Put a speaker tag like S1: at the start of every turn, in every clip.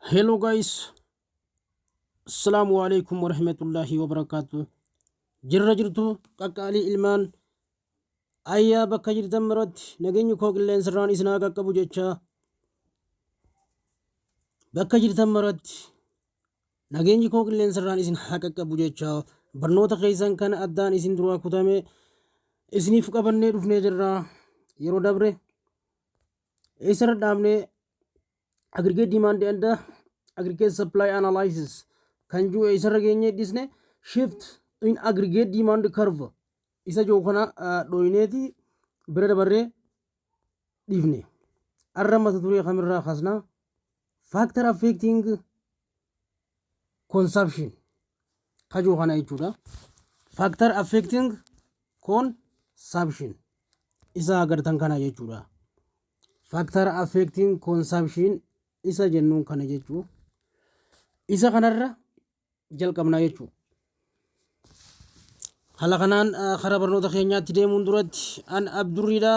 S1: Hello guys, Assalamu alaikum warahmatullahi wabarakatuh. Jirra jirtu qaqqaalii ilmaan ayyaa bakka jirtan maratti nageenyi koo qilleensarraan isin haa qaqqabu jecha bakka jirtan maratti nageenyi koo qilleensarraan isin haa qaqqabu jecha barnoota keessan kana addaan isin duraa kutame isiniif qabannee dhufnee jirra. Yeroo dabre eessarra dhaabnee aggregate demand and aggregate supply analysis kan jiru eessarra geenyee dhisne? Shift in aggregate demand curve isa jiru kana dhooyneeti bira dabarree dhiifne. Arra mata duree kamirraa kaasna? Factor affecting consumption ka jiru kana jechuudha. Factor affecting consumption isa agartan kana jechuudha. Factor affecting consumption isa jennuun kana jechuu, isa kanarra jalqabna jechuu. Haala kanaan karaa barnoota keenyaatti deemuun duratti an Abdurriidha.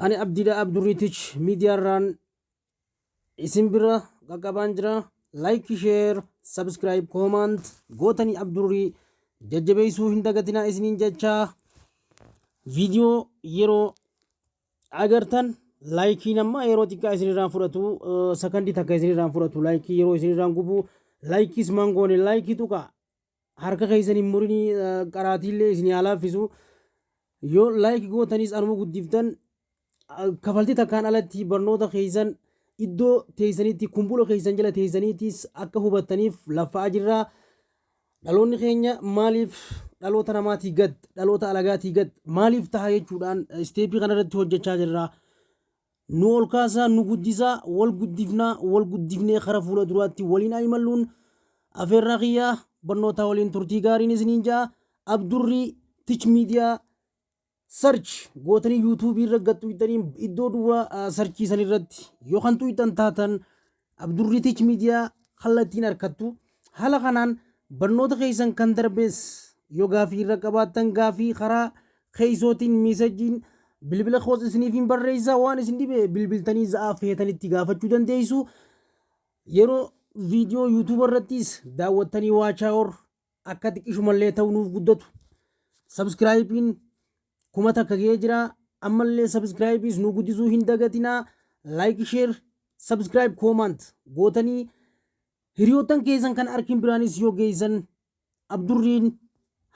S1: Ani Abdiidha, Abdurriitich miidiyaarraan isin bira qaqqabaan jira. Like, share, subscribe, comment gootanii Abdurrii jajjabeessuu hin dagatinaa isiniin jechaa, viidiyoo yeroo agartan likeiin amma yeroo xiqqaa isinirraan fudhatu, sakandii takka isinirraan fudhatu, likeii yeroo isinirraan gubu, likeiis mangoone likeii tuqa. Harka keessan hin murinii, qaraatiillee isin haa laaffisu. Yoo like gootanis anuma guddiftan. Kafaltii takkaan alatti barnoota keessan iddoo teessanitti, kumbula keessan jala teessaniitis akka hubattaniif laffa'aa jirra. Dhaloonni keenya maaliif dhaloota namaatii gad, dhaloota alagaatii gad maaliif taha jechuudhaan stepii kanarratti hojjechaa jirra. Nu ol kaasaa, nu guddisaa, wal guddifnaa, wal guddifnee kara fuula duraatti waliin imalluun afeerraa kiyyaa. Barnoota waliin turtii gaariin isiniin ja'a. Abdurrii Tich Miidiyaa search gootanii YouTubeii irra gaxxuuxanii iddoo duwwaa searchii san irratti yoo kan xuuxan taatan Abdurrii Tich Miidiyaa kallattiin harkattu. Haala kanaan barnoota keessan kan darbees yoo gaafii irra qabaattan, gaafii karaa keessootiin messageiin bilbila koos isiniif hin barreessaa, waan isin dhibe bilbiltanii za'aa feetanitti gaafachuu dandeessu. Yeroo viidiyoo YouTubea irrattis daawwattanii waachaa or akka xiqqishumallee ta'u nuuf guddatu. Subscribeiin 1000 ga'ee jira. Ammallee subscribeiis nu guddisuu hin dagatinaa. Like, share, subscribe, comment gootanii hiriyoottan keessan kan arkin biraanis yoo geessan, Abdurriin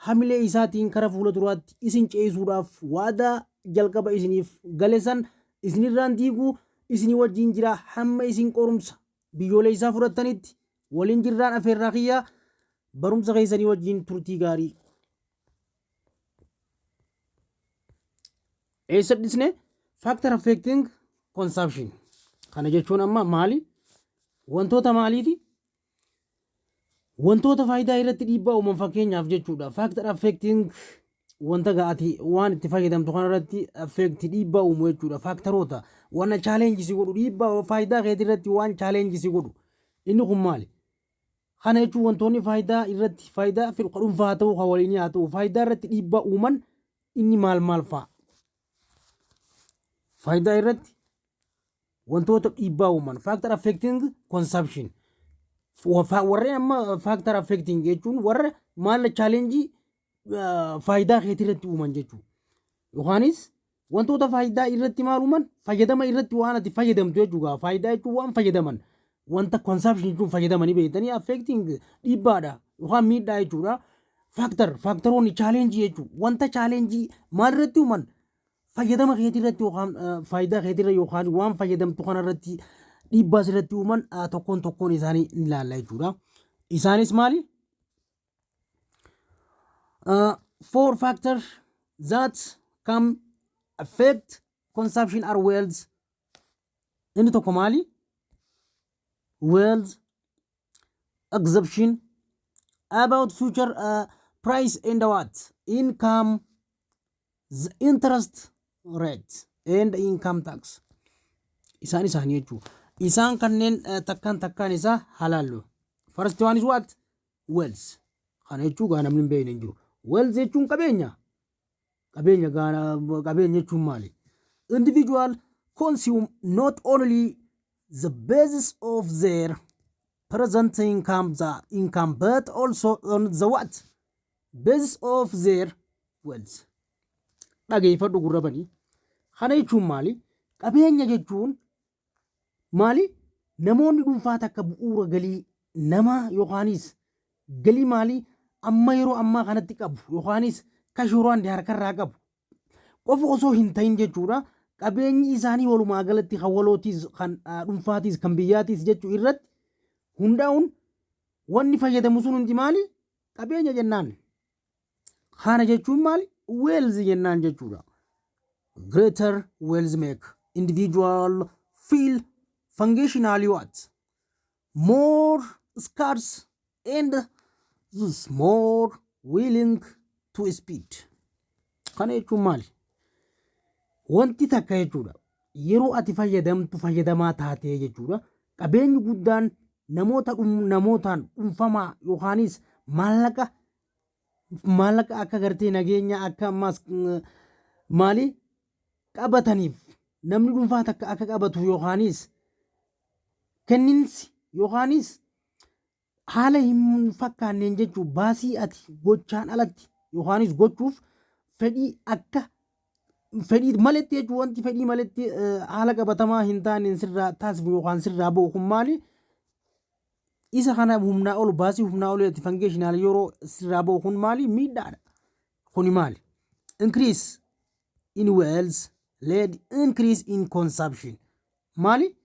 S1: hamilee isaatiin kara fuula duraatti isin ceesisuudhaaf waadaa jalqaba isiniif gale san isinirraan diiguu isinii wajjin jira. Hamma isin qorumsa biyyoolessaa fudhattanitti waliin jirraan afeerraa kiyyaa. Barumsa keessanii wajjin turtii gaarii. Eessa dhisne? Factor affecting consumption. Kana jechuun amma maali? Wantoota maaliiti? Wantoota faayidaa irratti dhiibbaa uuman fakkeenyaaf jechuudha. Factor affecting wanta ga'ati waan itti fayyadamtu kanarratti affect, dhiibbaa uumu jechuudha. Factoroota waan challenge si godhu, dhiibbaa faayidaa keetii irratti waan challenge si godhu inni kun maali? Kana jechuun wantoonni faayidaa irratti, faayidaa dhuunfaa haa ta'u, kan waliinii haa ta'u, faayidaa irratti dhiibbaa uuman inni maal maal fa'a? Faayidaa irratti wantoota dhiibbaa uuman, factor affecting consumption. Warreen amma factor affecting jechuun warra maal challenge faayidaa keetii irratti uuman jechuudha. Yookaanis wantoota faayidaa irratti maal uuman? Fayyadama irratti, waan ati fayyadamtu jechuudha. Faayidaa jechuun waan fayyadaman, wanta consumption jechuun fayyadamanii beektanii, affecting dhiibbaadha yookaan miidhaa jechuudha. Factoroonni challenge jechuudha. Wanta challenge maal irratti uuman? Fayyadama keetii irratti yookaan faayidaa keetii irra yookaan waan fayyadamtu kana irratti dhiibbaa irratti uuman tokkoon tokkoon isaanii ni ilaalla jechuudha. Isaanis maali? Four factors that can affect consumption are wealth. Inni tokko maali? Wealth, perception about future price and what? Income, the interest rate and income tax. Isaan isaanii jechuudha. Isaan kanneen takkaan takkaan isaa halaallu. First one is what? Wealth. Kana jechuun gaa namni hin beekne hin jiru. Wealth jechuun qabeenya. Qabeenya gaana, qabeenya jechuun maali? Individual consume not only the basis of their present income, the income, but also on the what? Basis of their wealth. Dhageeffadhu gurra banii. Kana jechuun maali? Qabeenya jechuun maali? Namoonni dhuunfaa takka bu'uura galii namaa yookaanis galii maalii amma yeroo ammaa kanatti qabu yookaanis cash yeroo harkarraa qabu qofa osoo hin ta'in jechuudha. Qabeenyi isaanii walumaa galatti kan walootiis, kan dhuunfaatiis, kan biyyaatiis jechuu irratti hundaa'uun wanni fayyadamu sun hundi maali? Qabeenya jennaan. Kana jechuun maali? Wealth jennaan jechuudha. Greater wealth make individual feel functionally what? More scarce and thus more willing to spend. Kana jechuun maali? Wanti takka jechuudha. Yeroo ati fayyadamtu, fayyadamaa taatee jechuudha. Qabeenyi guddaan namoota namootaan dhuunfamaa yookaanis maallaqa akka gartee nageenya akka ammaas maali qabataniif, namni dhuunfaa takka akka qabatu yookaanis kenninsi yookaanis haala hin fakkaanneen jechuun baasii ati gochaan alatti yookaanis gochuuf fedhii akka fedhii maletti jechuun, wanti fedhii maletti haala qabatamaa hin taaneen sirraa taasifamu yookaan sirraa ba'u kun maali? Isa kana humnaa ol baasii humnaa ol itti functional yeroo sirraa ba'u kun maali? Miidhaadha. Kuni maali? Increase in wealth lead increase in consumption. Maali?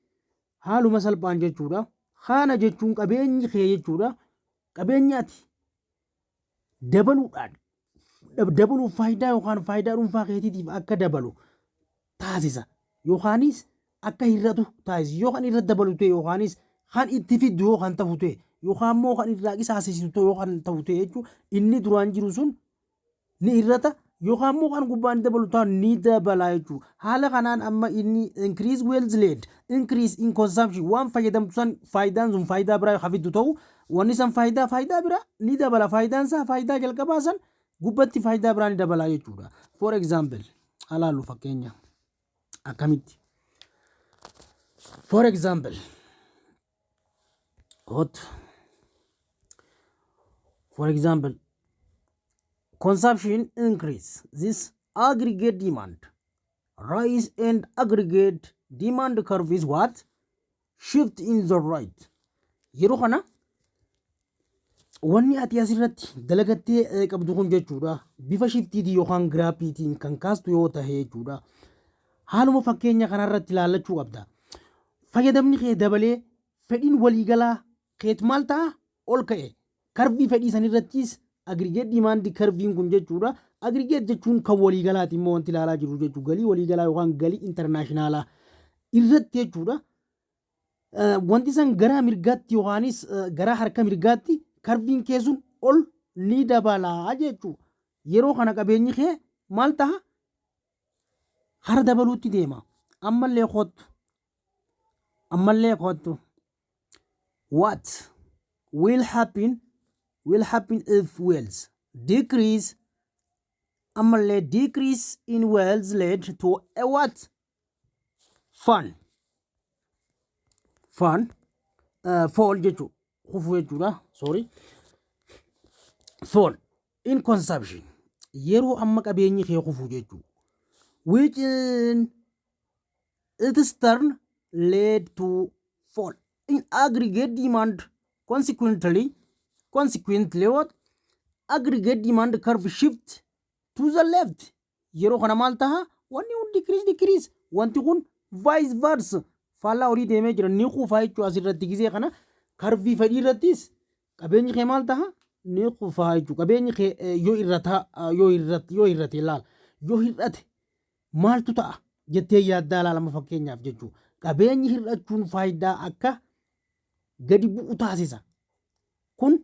S1: Haaluma salphaan jechuudha. Kana jechuun qabeenyi kee jechuudha. Qabeenyi ati dabaluudhaan dabaluuf faayidaa yookaan faayidaa dhuunfaa keetiitiif akka dabalu taasisa yookaanis akka hir'atu taasisa. Yoo kan irra dabalu ta'e yookaanis kan itti fiddu yoo kan ta'u ta'e yookaan immoo kan irraa qisaasessitu yoo kan ta'u ta'e jechuun, inni duraan jiru sun ni hir'ata yookaan immoo kan gubbaan dabalu ta'an ni dabala jechuudha. Haala kanaan amma inni increase wealth lead increase in consumption, waan fayyadamtu san faayidaan sun faayidaa biraa hafiddu ta'u, wanni san faayidaa biraa ni dabala, faayidaan isaa faayidaa jalqabaa san gubbatti faayidaa biraa ni dabala jechuudha. For example, alaallu fakkeenya akkamitti? For example, what? For example, consumption increase, this aggregate demand rise and aggregate demand curve is what? Shift in the right. Yeroo kana wanni ati asirratti dalagattee qabdu kun jechuudha, bifa shiftiitiin yookaan giraafiitiin kan kaastu yoo tahe jechuudha, haaluma fakkeenya kanarratti ilaallachuu qabda. Fayyadamni kee dabalee fedhiin waliigalaa keet maal ta'a? Ol ka'e. Curve fedhii sanirrattis aggregate demand curviin kun jechuudha. Aggregate jechuun kan waliigalaati immoo wanti ilaalaa jiru jechuudha, galii waliigalaa yookaan galii internationalaa irratti jechuudha. Wanti san gara mirgaatti yookaanis gara harka mirgaatti curviin kee sun ol ni dabalaa jechuudha. Yeroo kana qabeenyi kee maal ta'a? Hara dabaluutti deema. Ammallee kottu. Ammallee kottu. What will happen if wealth decrease? Ammallee decrease in wealth led to a what? Fall jechuudha. Kufuu jechuudha. Sorry. Fall in consumption. Yeroo amma qabeenyi kee kufuu jechuudha. Which in its turn led to fall in aggregate demand. Consequently, what? Aggregate demand curve shift to the left. Yeroo kana maal taha? Wanni kun decrease, wanti kun vice versa, faallaa olii deemee jira, ni kufaa jechuudha. Asirratti gizee kana curve fedhii irrattis qabeenyi kee maal taha? Ni kufaa jechuudha. Qabeenyi kee yoo irrata yoo irrate ilaala, yoo hir'ate maaltu ta'a jettee yaaddaa ilaalama fakkeenyaaf jechuudha. Qabeenyi hir'achuun faayidaa akka gadi bu'u taasisa. Kun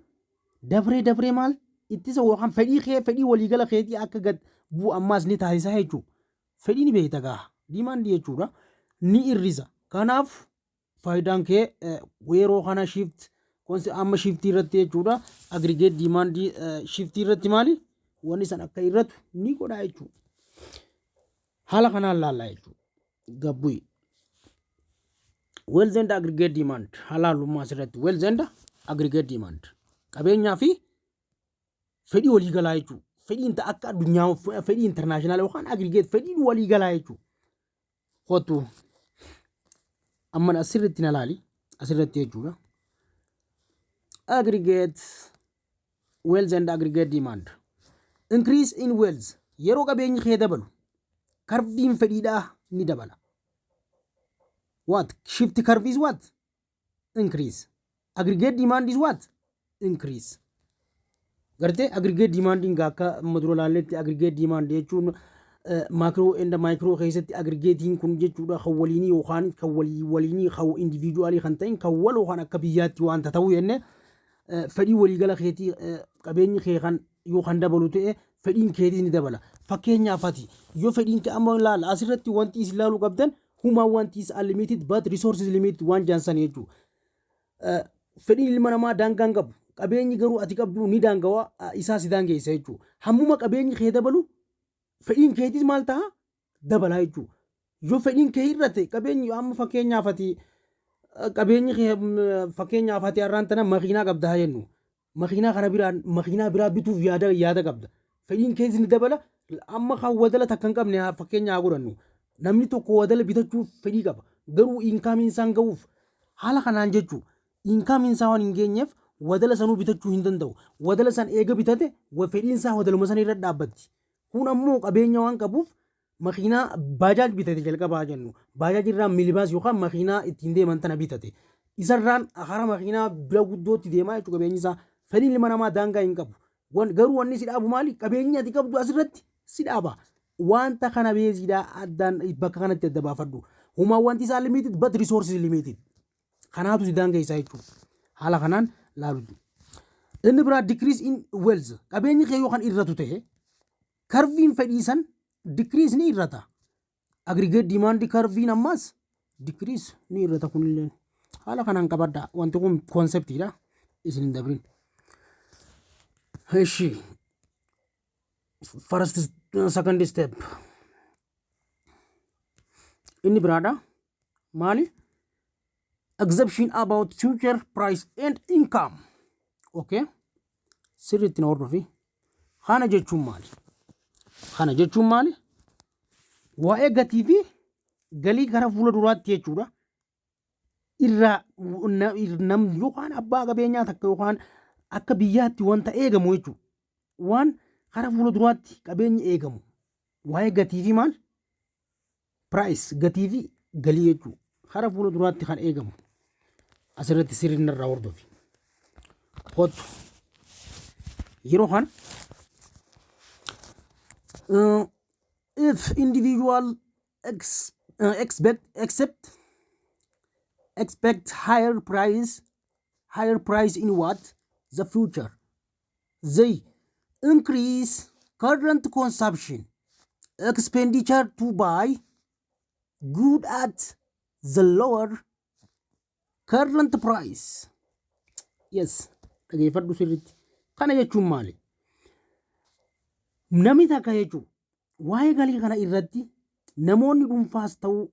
S1: dabree dabree maal ittisa yookaan fedhii kee, fedhii waliigala keetii akka gad bu'u ammaas ni taasisa jechuudha. Fedhii ni beekta gaa, demandii jechuudha, ni hir'isa. Kanaaf faayidaan kee yeroo kana shift amma shiftii irratti jechuudha, aggregate demandii shiftii irratti maali, wanni san akka irratu ni godha jechuudha. Haala kanaan laallaa jechuudha. Gabbu'i. Wealth and aggregate demand halaalummaa asirratti. Wealth and aggregate demand, qabeenyaa fi fedhii waliigalaa jechuudha. Fedhiin akka addunyaa, fedhii international yookaan aggregate, fedhiin waliigalaa jechuudha. Kottu, amma asirratti na laali, asirratti jechuudha. Aggregate wealth and aggregate demand. Increase in wealth, yeroo qabeenyi kee dabalu curveiin fedhiidhaa ni dabala. What? Shift curve is what? Increase. Aggregate demand is what? Increase. Gartee, aggregate demandiin akka amma dura laalletti, aggregate demand jechuun macro and micro keessatti aggregateiin kun jechuudha kan waliinii yookaan kan walii waliinii, kan individualii kan ta'in, kan wal yookaan akka biyyaatti wanta ta'uu jenne. Fedhii waliigala keetii, qabeenyi kee kan yoo kan dabalu ta'e, fedhiin keetii ni dabala. Fakkeenyaaf, ati yoo fedhiin kee amma ilaala, asirratti wanti isin ilaaluu qabdan human want is unlimited but resources limited waan jaansan jechuudha. Fedhiin ilma namaa daangaa hin qabu. Qabeenyi garuu ati qabdu ni daangawaa, isaa si daangeessa jechuudha. Hammuma qabeenyi kee dabalu fedhiin keetis maal ta'a? Dabalaa jechuudha. Yoo fedhiin kee hir'ate, qabeenyi amma fakkeenyaaf ati qabeenyi kee, fakkeenyaaf ati har'aan tana makiinaa qabda haa jennu. Makiinaa kana biraan makiinaa biraa bituuf yaada qabda. Fedhiin keetis ni dabala. Amma kan wadala takka hin qabne fakkeenya haa godhannu. Namni tokko wadala bitachuuf fedhii qaba. Garuu incomeiin isaan ga'uuf haala kanaan jechuudha. Incomeiin isaa waan hin geenyeef wadala sanuu bitachuu hin danda'u. Wadala san eega bitate fedhiin isaa wadaluma sana irra dhaabbatti. Kun ammoo qabeenya waan qabuuf makiinaa Bajaj bitate jalqabaa jennu. Bajaj irraa minibus yookaan makiinaa ittiin deeman tana bitate. Isarraan hara makiinaa bira guddootti deemaa jechuudha qabeenyi isaa. Fedhiin ilma namaa daangaa hin qabu. Garuu wanni si dhaabu maali? Qabeenyi ati qabdu asirratti si dhaaba. Wanta kana beeziidhaa addaan bakka kanatti adda baafadhu. Human want is unlimited but resources limited. Kanaatu si daangeessaa jechuudha. Haala kanaan laalu. Inni biraa decrease in wealth, qabeenyi kee yoo kan irratu ta'e, curveiin fedhii san decrease ni irrata. Aggregate demand curveiin ammas decrease ni irrata kunillee. Haala kanaan qabadha. Wanti kun conceptiidha. Isin hin dabrin. Eshi. First, second step. Inni biraadha. Maali? Assumption about future price and income. Okay. Sirriitti na hordofi. Kana jechuun maali? Kana jechuun maali? Waa'ee gatii fi galii gara fuula duraatti jechuudha. Irraa namni yookaan abbaa qabeenyaa takka yookaan akka biyyaatti wanta eegamu jechuudha. Waan gara fuula duraatti qabeenyi eegamu. Waa'ee gatii fi maal? Price, gatii fi galii jechuudha. Gara fuula duraatti kan eegamu. Asirratti sirriin irraa hordofi. Kottu. Yeroo kan if individual ex, expect accept expect higher price in what? The future, they increase current consumption expenditure to buy good at the lower current price. Yes, dhageeffadhu sirriitti. Kana jechuun maali? Namni takka jechuun waa'ee galii kana irratti namoonni dhuunfaas ta'u,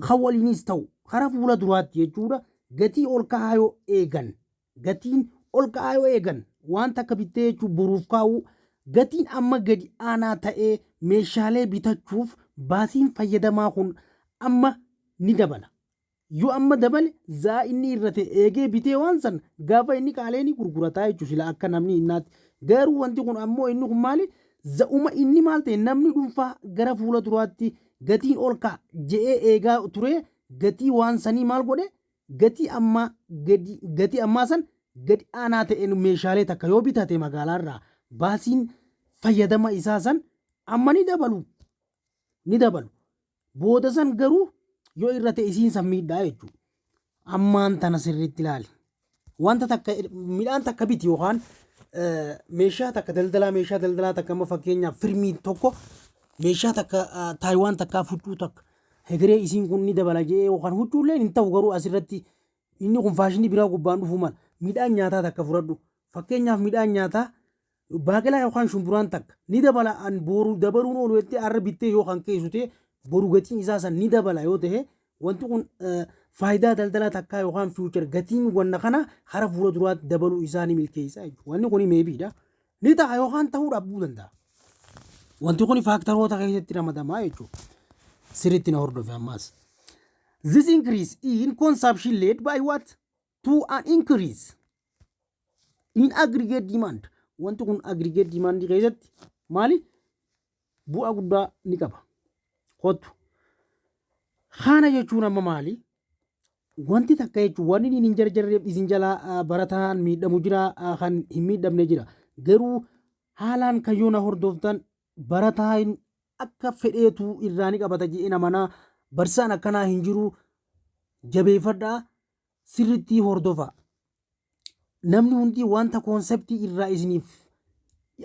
S1: kan waliinis ta'u, karaa fuula duraatti jechuudha gatii ol ka'aa yoo eegan, gatiin ol ka'aa yoo eegan, wanta akka bittee jechuun boruuf kaa'u, gatiin amma gadi aanaa ta'ee meeshaalee bitachuuf baasiin fayyadamaa kun amma ni dabala. Yoo amma dabale, zaa inni irrate eegee bitee waan san gaafa inni qaalee ni gurgurataa jechuudha sila akka namni innaatti. Garuu wanti kun ammoo inni kun maali? Za'uma inni maal ta'e, namni dhuunfaa gara fuula duraatti gatiin ol ka'a je'ee eegaa ture, gatii waan sanii maal godhe? Gatii ammaa gadi, gatii ammaa san gadi aanaa ta'een meeshaalee takka yoo bitate, magaalaarraa baasiin fayyadama isaa san amma ni dabalu ni dabalu. Booda san garuu yoo irra ta'e isiin san miidhaa jechuudha. Ammaan tana sirriitti ilaali. Wanta takka, midhaan takka biti yookaan meeshaa takka daldalaa, meeshaa daldalaa takka, amma fakkeenyaaf firmii tokko meeshaa takka Taayiwaan takkaa huccuu takka hegeree isiin kun ni dabala jedhee, yookaan huccuulleen hin ta'u, garuu asirratti inni kun faashinii biraa gubbaan dhufuu mala. Midhaan nyaataa takka fudhadhu. Fakkeenyaaf, midhaan nyaataa baaqelaa yookaan shumburaan takka ni dabala, an boru dabaluun oolu jettee har'a bittee yoo kan keessu ta'e, boru gatiin isaa san ni dabala yoo ta'e, wanti kun Faayidaa daldalaa takkaa yookaan future gatiin wanna kana hara fuula duraatti dabaluu isaa ni milkeessa jechuudha. Wanni kun maybedha. Ni ta'a yookaan ta'uu dhabuu danda'a. Wanti kun factoroota keessatti ramadamaa jechuudha. Sirriitti na hordofe ammaas. This increase in consumption led by what? To an increase in aggregate demand. Wanti kun aggregate demand keessatti maali? Bu'aa guddaa ni qaba. Kottu. Kana jechuun amma maali? Wanti takka jechuun wanni inni hin jarjarreef isin jalaa barataan miidhamu jira, kan hin miidhamne jira. Garuu haalaan kayyoo na hordoftan barataan akka fedheetu irraa ni qabata jedhee namanaa. Barsaan akkanaa hin jiru, jabeeffadhaa, sirriitti hordofa. Namni hundi wanta conceptii irraa isiniif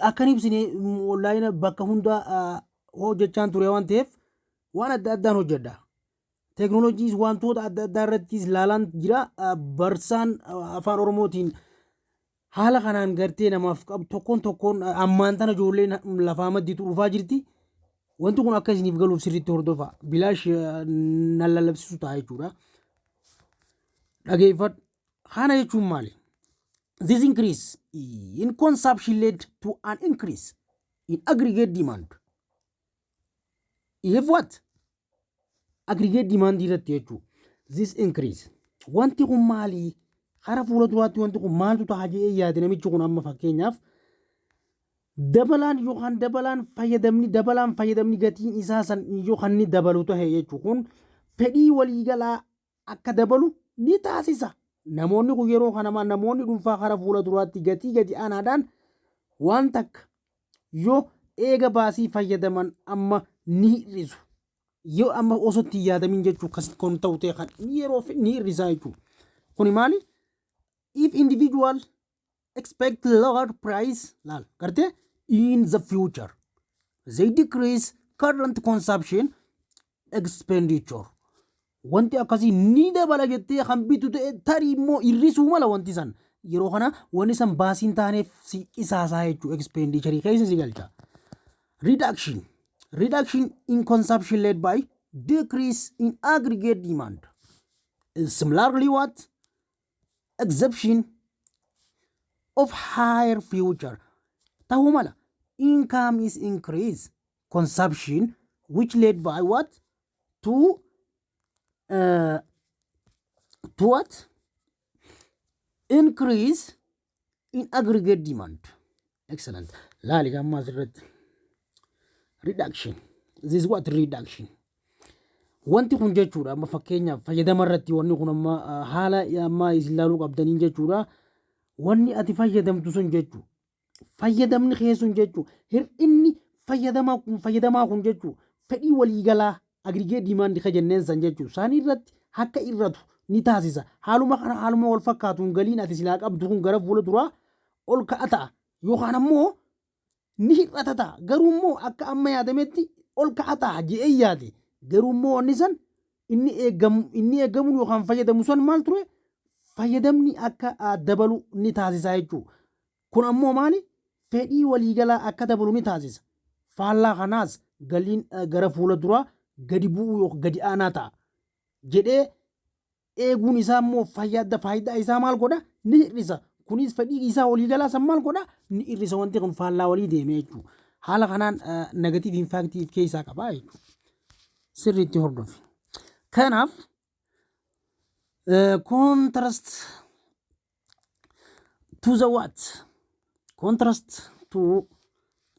S1: akkan ibsine onlinea bakka hunda hojjechaan ture waan ta'eef waan adda addaan hojjedha. Teeknooloojiis wantoota adda addaa irrattis ilaalaan jira. Barsaan afaan Oromootiin haala kanaan gartee namaaf qabu tokkoon tokkoon ammaan tana ijoolleen lafaa maddiitu dhufaa jirti. Wanti kun akka isiniif galuuf sirriitti hordofa. Bilaash nan lallabsiisu ta'a jechuudha. Dhageeffadhu. Kana jechuun maali? This increase in consumption led to an increase in aggregate demand. If what? Aggregate demand irratti jechuudha. This increase. Wanti kun maali? Kara fuula duraatti wanti kun maaltu ta'a jedhee yaade namichi kun? Amma fakkeenyaaf dabalaan yookaan dabalaan fayyadamni, dabalaan fayyadamni gatiin isaa san yookaan ni dabalu tahe jechuun kun fedhii waliigalaa akka dabalu ni taasisa. Namoonni kun yeroo kana namoonni dhuunfaa kara fuula duraatti gatii gadi aanaadhaan waan takka yoo eega baasii fayyadaman amma ni hir'isu. Yoo amma osoo itti hin yaadamin jechuu kun ta'u ta'e kan yeroo ni hir'isaa jechuudha. Kuni maali? If individual expect lower price, laal gartee, in the future, they decrease current consumption expenditure. Wanti akkasii ni dabala jettee kan bitu ta'e tarii immoo hir'isuu mala wanti san. Yeroo kana wanni san baasiin taaneef si qisaasaa jechuudha, expenditure keessa si galcha. Reduction. Reduction in consumption led by decrease in aggregate demand. Similarly what? Exception of higher future. Ta'uu mala. Income is increase. Consumption which led by what? To what? Increase in aggregate demand. Excellent. Laali gamma asirratti. Reduction. This is what reduction. Wanti kun jechuudha amma fakkeenyaaf fayyadama irratti wanni kun amma haala amma isin ilaaluu qabdaniin jechuudha. Wanni ati fayyadamtu sun jechuudha. Fayyadamni kee sun jechuudha. Hir'inni fayyadamaa kun jechuudha. Fedhii waliigalaa aggregate demand ka jenneen san jechuudha. Isaan irratti akka irratu ni taasisa. Haaluma kana haaluma wal fakkaatuun galiin ati silaa qabdu kun gara fuula duraa ol ka'a ta'a. Yookaan ammoo ni hir'ata ta'a. Garuu immoo akka amma yaadametti ol ka'a ta'a jedhee yaade. Garuu immoo wanni san inni eegamuun yookaan fayyadamu san maal ture? Fayyadamni akka dabalu ni taasisa jechuudha. Kun ammoo maali? Fedhii waliigalaa akka dabalu ni taasisa. Faallaa kanaas galiin gara fuula duraa gadi bu'uu yookaan gadi aanaa ta'a jedhee eeguun isaa immoo faayidaa isaa maal godha? Ni hir'isa. Kunis fedhii isaa waliigalaa san maal godha? Ni hir'isa. Wanti kun faallaa walii deeme jechuudha. Haala kanaan negative impactii keessaa qaba jechuudha. Sirriitti hordofi. Kanaaf contrast to the what? Contrast to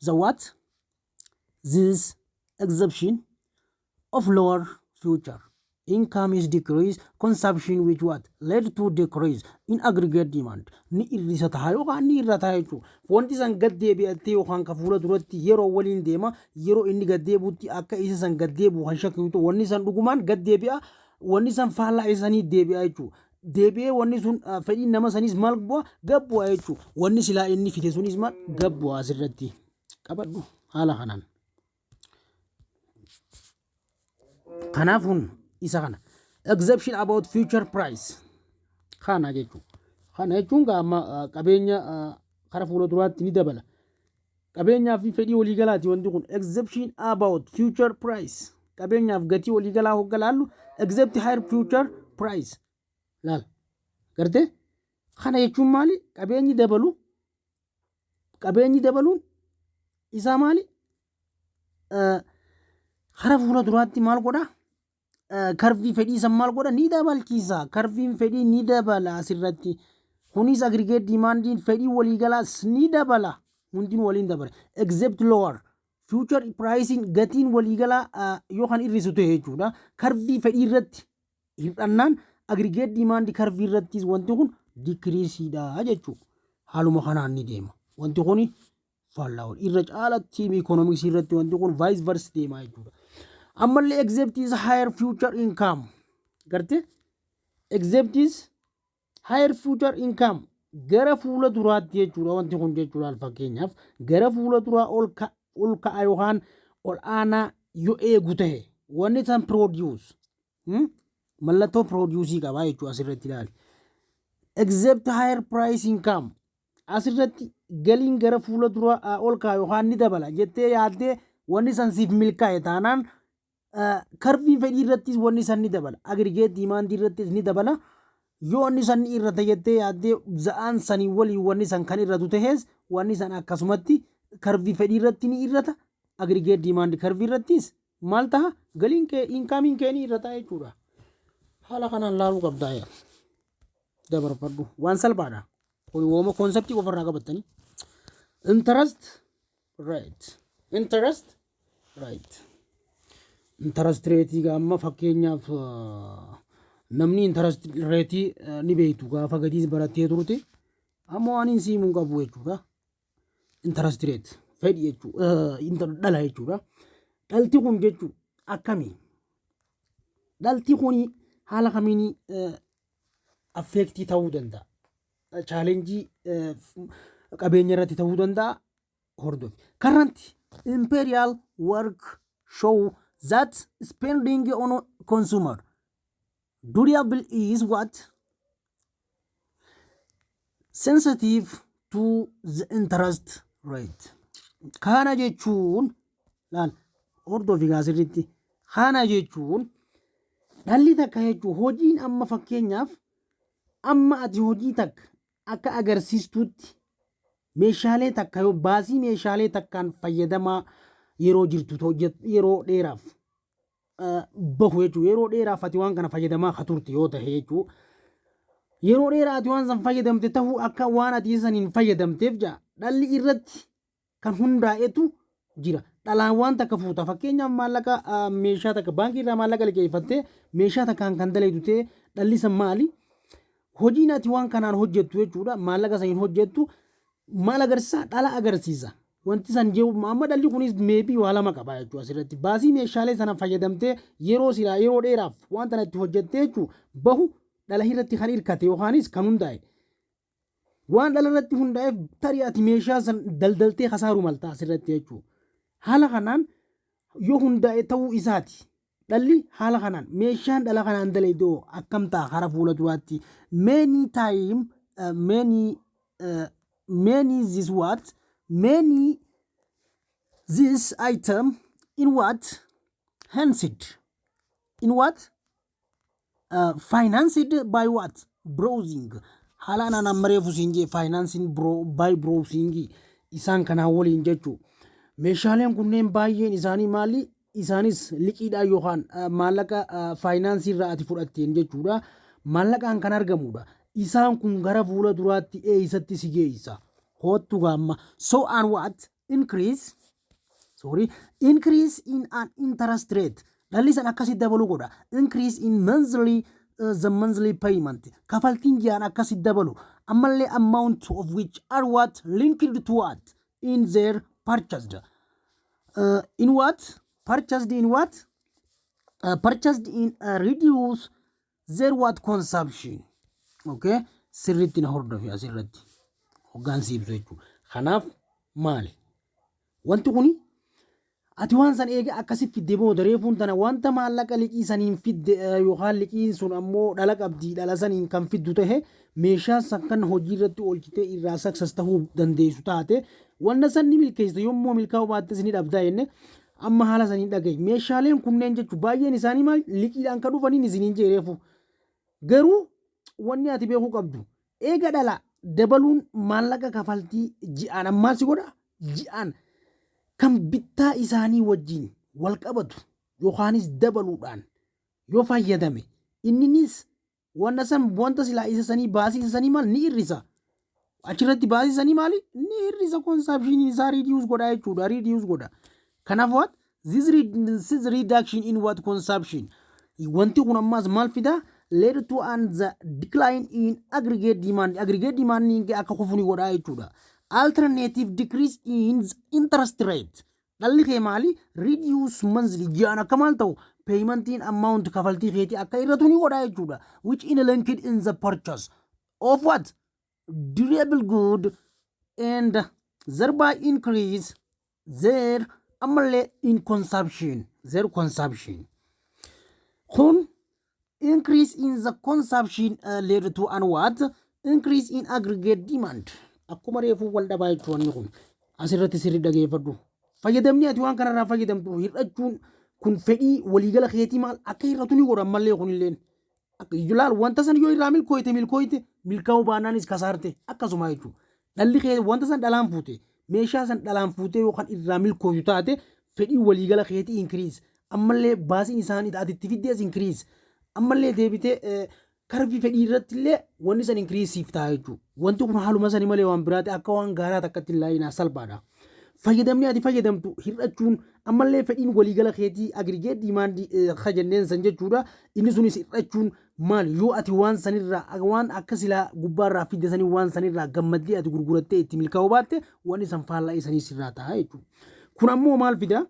S1: the what? This exception of lower future income is decrease consumption which what led to decrease in aggregate demand. Ni hir'isa ta'a yookaan ni hir'ata jechuudha. Wanti san gad deebi'attee yookaan ka fuula duratti yeroo waliin deema, yeroo inni gad deebi'utti akka isa san gad deebi'u kan shakkitu wanni san dhugumaan gad deebi'a, wanni san faallaa isanii deebi'a jechuudha. Deebi'ee wanni sun fedhiin nama saniis maal bu'a? Gad bu'a jechuudha. Wanni silaa inni fide sunis maal? Gad bu'a. Asirratti qabadhu haala kanaan. Kanaaf kun isa kana. Exception about future price. Kana jechuudha. Kana jechuun amma qabeenya kara fuula duraatti ni dabala. Qabeenyaa fi fedhii waliigalaati wanti kun. Exception about future price. Qabeenyaaf gatii waliigalaa hogga laallu except higher future price. price. Laal, gartee, kana jechuun maali? Qabeenyi dabalu, qabeenyi dabaluun isaa maali? Kara fuula duraatti maal godha? Curve fedhii san maal godha? Ni dabalchiisa. Curveiin fedhii ni dabala asirratti. Kunis aggregate demandiin fedhii waliigalaas ni dabala. Hundinuu waliin dabala. Except lower future pricing, gatiin waliigalaa yoo kan hir'isu ta'e jechuudha. Curve fedhii irratti hir'annaan aggregate demand curve irrattis wanti kun decreaseiidha jechuudha. Haaluma kanaan ni deema. Wanti kun faallaa irra caalatti economicsii irratti wanti kun vice versa deema jechuudha. Ammallee except is higher future income, garte, except is higher future income gara fuula duraatti jechuudha wanti kun jechuudha. Fakkeenyaaf, gara fuula duraa ol ka'a yookaan ol aanaa yoo eegu ta'e, wanni san produce mallattoo produce qabaa jechuudha asirratti ilaali. Except higher price income, asirratti galiin gara fuula duraa ol ka'a yookaan ni dabala jettee yaaddee wanni san siif milkaa'e taanaan, curve fedhii irrattis wanni san ni dabala. Aggregate demand irrattis ni dabala. Yoo wanni san ni irrata jettee yaaddee za'aan sanii waliin wanni san kan irratu tahees, wanni san akkasumatti curve fedhii irratti ni irrata. Aggregate demand curve irrattis maal taha? Galiin kee, incomeiin kee ni irrata jechuudha. Haala kanaan laaluu qabdaa, dabarfadhu, waan salphaadha. Kun wooma conceptii qofarraa qabattanii. Interest rate, interest rate, interest rate amma fakkeenyaaf namni interest rate ni beektu, gaafa gadiis barattee turte, amma waan hin siimuu qabu jechuudha. Interest rate fedhi jechuudha, dhala jechuudha. Dhalti kun jechuun akkamii? Dhalti kun haala kamiin affectii ta'uu danda'a? Challenge qabeenya irratti ta'uu danda'a. Hordofi. Current empirical work show that spending on consumer durable is what? Sensitive to the interest rate. Kana jechuun, laal, hordofi gaasirritti. Kana jechuun dhalli takka jechuun hojiin amma fakkeenyaaf amma ati hojii takka akka agarsiistuutti meeshaalee takka yoo baasii meeshaalee takkaan fayyadamaa yeroo jirtu, yeroo dheeraaf bahu jechuudha. Yeroo dheeraaf ati waan kana fayyadamaa ka turte yoo tahe jechuudha. Yeroo dheeraa ati waan san fayyadamte tahuu akka waan ati saniin fayyadamteef jaa dhalli irratti kan hundaa'etu jira. Dhalaan waan takka fuuta, fakkeenyaaf maallaqa meeshaa takka baankii irraa maallaqa liqeeffattee meeshaa takkaan kan dalaytu ta'e, dhalli san maali? Hojiin ati waan kanaan hojjettu jechuudha, maallaqa saniin hojjettu maal agarsiisa? Dhala agarsiisa. Wanti san jiru amma dhalli kunis maybe waa lama qaba jechuudha asirratti. Baasii meeshaalee sana fayyadamtee yeroo silaa yeroo dheeraaf waan tana itti hojjettee jechuu bahu dhala irratti kan hirkate yookaanis kan hundaa'e. Waan dhala irratti hundaa'eef tarii ati meeshaa san daldaltee kasaaruu malta asirratti jechuudha. Haala kanaan yoo hundaa'e ta'uu isaati. Dhalli haala kanaan meeshaan dhala kanaan dalaydoo akkam ta'a kara fuula duraatti? Many time many many this what, many this item in what hanced, in what financed by what? Borrowing. Haala anaan amma reefu siin jee financing by borrowing isaan kanaan waliin jechuu. Meeshaaleen kunneen baay'een isaanii maali? Isaanis liqiidhaan yookaan maallaqa faayinaansii irraa ati fudhatteen jechuudha. Maallaqaan kan argamudha. Isaan kun gara fuula duraatti eessatti si geessa? Hoottu gaamma. So and what? Increase, sorry, increase in an interest rate. Dhalli san akkasitti dabaluu godha. Increase in monthly the monthly payment. Kafaltiin ji'aan akkasitti dabalu. Ammallee amount of which are what? Linked to what? In their purchased. In what? Purchased in what? Purchased in reduce their what? Consumption. Okay? Sirriitti na hordofi asirratti. Hoggaansi ibsu jechuudha. Kanaaf maali? Wanti kuni ati waan san eega akkasi fidde booda, reefuun tana wanta maallaqa liqii saniin fidde yookaan liqiin sun ammoo dhala qabdii, dhala saniin kan fiddu tahe, meeshaa san kan hojii irratti oolchitee irraa success tahuu dandeessu taate, wanna san ni milkeessite. Yommuu milkaa'uu baattes ni dhabdaa jenne. Amma haala saniin dhagaye, meeshaaleen kunneen jechuun baay'een isaanii maal? Liqiidhaan kan dhufaniin isiniin jee reefu. Garuu wanni ati beekuu qabdu, eega dhala dabaluun maallaqa kafaltii ji'aan ammaa si godha, ji'aan kan bittaa isaanii wajjin wal qabatu yookaanis dabaluudhaan yoo fayyadame, inninis wanta san, wanta silaa isa sanii, baasii isa sanii maal ni hir'isa. Achirratti baasii sanii maali ni hir'isa. Consumption isaa reduce godha jechuudha, reduce godha. Kanaaf what this reduction in what consumption, wanti kun ammaas maal fida? Led to and the decline in aggregate demand. Aggregate demand akka kufu ni godha jechuudha. Alternative decrease in interest rate, dhalli kee maali reduce monthly, ji'aan akka maal ta'u, paymentiin amount kafaltii keetii akka irratu ni godha jechuudha, which in linked in the purchase of what durable good and thereby increase their ammallee in consumption, their consumption. Kun increase in the consumption led to an what increase in aggregate demand. Akkuma reefuu wal dhabaa jechuun wanni kun asirratti sirri dhageeffadhu. Fayyadamni ati waan kanarraa fayyadamtu hir'achuun kun fedhii waliigala keetii maal akka hir'atu ni godha. Ammallee kunilleen akka ilaal, wanta san yoo irraa milkooyte milkooyte, milkaa'uu baannaanis kasaarte akkasuma jechuudha. Dhalli kee wanta san dhalaan fuute, meeshaa san dhalaan fuutee yookaan irraa milkooytu taate, fedhii waliigala keetii increase, ammallee baasiin isaanii ati itti fiddees increase, ammallee deebitee curve fedhii irratti illee wanni san increase siif ta'a jechuudha. Wanti kun haaluma sanii malee waan biraati akka waan gaaraa takkatti hin laayinaa, salphaadha. Fayyadamni ati fayyadamtu hir'achuun ammallee fedhiin waliigala keetii aggregate demand jenneen san jechuudha. Inni sunis hir'achuun maal, yoo ati waan sanirraa, waan akka silaa gubbaarraa fidde sanii, waan sanirraa gammaddee ati gurgurattee itti milkaa'uu baatte, wanni san faallaa isanii sirraa ta'a jechuudha. Kun ammoo maal fida?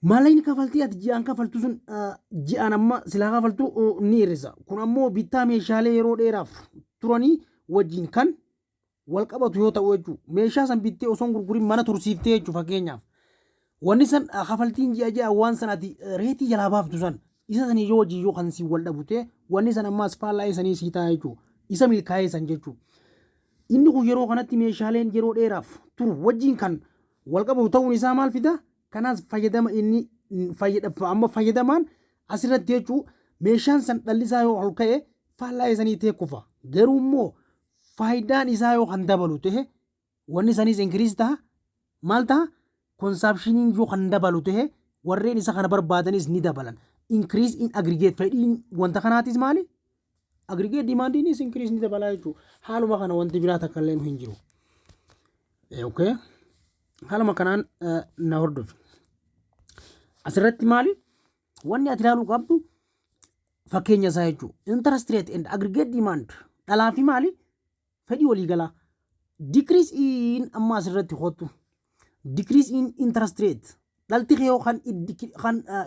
S1: Maallaqni kafaltii ati ji'aan kafaltu sun, ji'aan amma silaa kafaltu ni hir'isa. Kun ammoo bittaa meeshaalee yeroo dheeraaf turanii wajjin kan wal qabatu yoo ta'u jechuudha. Meeshaa san bittee osoo hin gurgurin mana tursiiftee jechuudha fakkeenyaaf. Wanni san kafaltiin ji'a ji'a waan san ati rate jalaa baaftu san isa sanii yoo wajjin yoo kan si wal dhabu ta'e, wanni san ammaas faallaa isanii sii ta'a jechuudha. Isa milkaa'ee san jechuudha. Inni kun yeroo kanatti meeshaaleen yeroo dheeraaf turu wajjin kan wal qabatu ta'uun isaa maal fida? Kanaas fayyadama inni amma fayyadamaan asirratti jechuu, meeshaan san dhalli isaa yoo ol ka'e faallaa isanii ta'e kufa. Garuu immoo faayidaan isaa yoo kan dabalu ta'e, wanni sanis increase ta'a. Maal ta'a? Consumptioniin yoo kan dabalu ta'e, warreen isa kana barbaadanis ni dabalan. Increase in aggregate fedhiin wanta kanaatis maali? Aggregate demandiinis increase ni dabalaa jechuudha. Haaluma kana wanti biraa takka illee hin jiru. Okay. Haaluma kanaan na hordofi. Asirratti maali? Wanni ati ilaaluu qabdu fakkeenya isaa jechuudha. Interest rate and aggregate demand, dhalaa fi maali? Fedhii waliigalaa. Decrease in, amma asirratti hottu. Decrease in interest rate. Dhalti kee yoo kan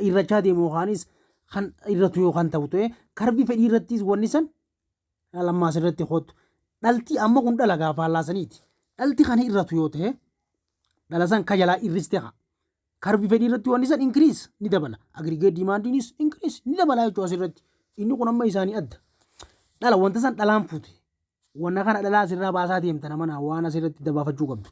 S1: irrachaa deemu yookaanis kan irratu yoo kan ta'u ta'e, curve fedhii irrattis wanni san lammaa asirratti hottu. Dhalti amma kun dhala gaafa fallaasaniiti. Dhalti kan irratu yoo ta'e, dhala san ka jalaa irriste haa. Curve fedhii irratti wanni san increase ni dabala. Aggregate demandiinis increase ni dabala jechuudha asirratti. Inni kun amma isaanii adda. Dhala wanta san dhalaan fuute. Wanna kana dhalaa asirraa baasaa deemta, nama waan asirratti dabaafachuu qabdu.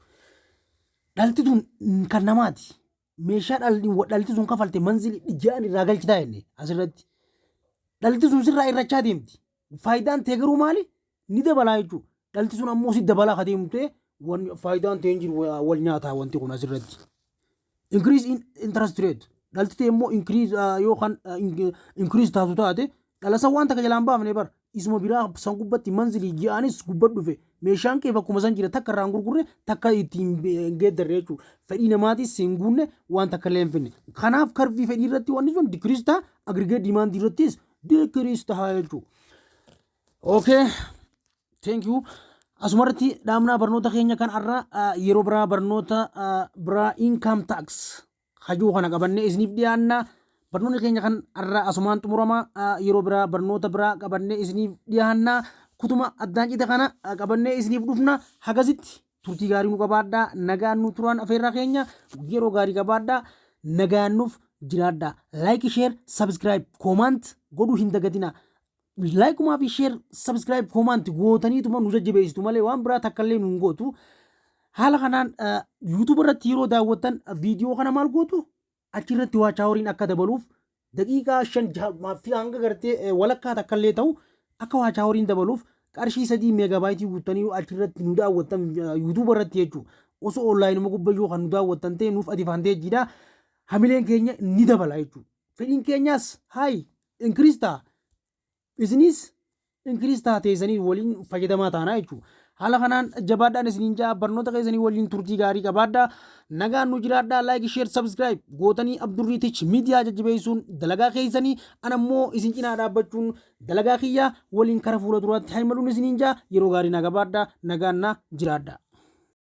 S1: Dhalti tun kan namaati. Meeshaa dhalti sun kafalte monthly ji'aan irraa galchitaa jenne asirratti. Dhalti sun sirraa irrachaa deemti. Faayidaan ta'e garuu maali? Ni dabalaa jechuudha. Dhalti sun ammoo si dabalaa ka deemu ta'e, wanni faayidaan ta'e hin jiru, wal nyaataa wanti kun asirratti. Increase in interest rate. Dhalti ta'e immoo increase yoo kan increase taatu taate, dhala san waan takka jalaan baafne bar, isuma biraa san gubbatti monthly ji'aanis gubbat dhufe, meeshaan kee bakkuma san jira, takka irraan gurgurre, takka ittiin geeddarre jechuudha. Fedhii namaatis hin guunne, waan takka illee hin finne. Kanaaf curve fedhii irratti wanni sun decrease ta'a, aggregate demand irrattis decrease ta'a jechuudha. Okay. Thank you. Asumarratti dhaamnaa barnoota keenya kan har'a. Yeroo biraa barnoota biraa income tax hajuu kana qabannee isiniif dhiyaanna. Barnoonni keenya kan har'a asumaan xumurama. Yeroo biraa barnoota biraa qabannee isiniif dhiyaanna. Kutuma addaan cite kana qabannee isiniif dhufna. Hagasitti turtii gaarii nu qabaadhaa. Nagaan nu turaan afeerraa keenya, yeroo gaarii qabaadhaa. Nagaan nuuf jiraadhaa. Like, share, subscribe, comment godhuu hin dagatinaa. Likeumaa fi share, subscribe, comment gootaniituma nu jajjabeessitu malee waan biraa takka illee nu hin gootu. Haala kanaan YouTube irratti yeroo daawwattan viidiyoo kana maal gootu? Achirratti watch houriin akka dabaluuf Daqiiqaa 5 fi hanga gartee walakkaa takka illee ta'u akka watch houriin dabaluuf qarshii 3 megabyte guuttanii achirratti nu daawwattan YouTube irratti jechuudha. Osoo onlineuma gubbayyuu kan nu daawwattan ta'e nuuf advantageiidha. Hamileen keenya ni dabala jechuudha. Fedhiin keenyaas hayi increase ta'a. Isinis increase ta'a, teessanii waliin fayyadamaa taanaa jechuudha. Haala kanaan jabaadhaan isiniin jaa, barnoota keessanii waliin turtii gaarii qabaadhaa. Nagaan nu jiraadhaa. Like, share, subscribe gootanii Abdurriitich Miidiyaa jajjabeessuun dalagaa keessanii, anammoo isin cinaa dhaabbachuun dalagaa kiyyaa waliin kara fuula duraatti haa imaluun isiniin jaa. Yeroo gaarii na qabaadhaa, nagaan na jiraadhaa.